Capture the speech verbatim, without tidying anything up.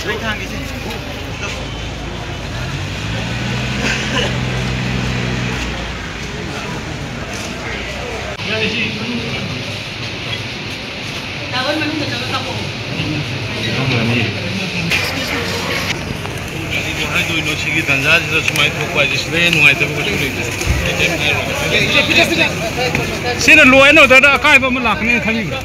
ꯑꯩ ꯊꯥꯡꯒꯦꯁꯦ꯫ ꯇꯥꯋꯜ ꯃꯅꯨꯡꯗ ꯆꯪꯉ ꯀꯥꯞꯄꯛꯑꯣ꯫ ꯀꯔꯤꯕꯨ ꯍꯥꯏꯗꯣꯏꯅꯣ ꯁꯤꯒꯤ ꯇꯥꯟꯖꯥꯁꯤꯗ ꯁꯨꯃꯥꯏꯅ ꯊꯣꯛꯄ ꯍꯥꯏꯁꯦ ꯁꯤꯗ ꯍꯦꯟꯅ ꯅꯨꯡꯉꯥꯏꯇꯕ ꯀꯩꯁꯨ ꯂꯩꯇꯦ꯫ ꯁꯤꯅ ꯂꯣ ꯑꯦꯟ ꯑꯣꯔꯗꯔꯗ ꯑꯀꯥꯏꯕ ꯑꯃ ꯂꯥꯛꯀꯅꯦꯅ ꯈꯜꯂꯤꯕ꯭ꯔꯥ?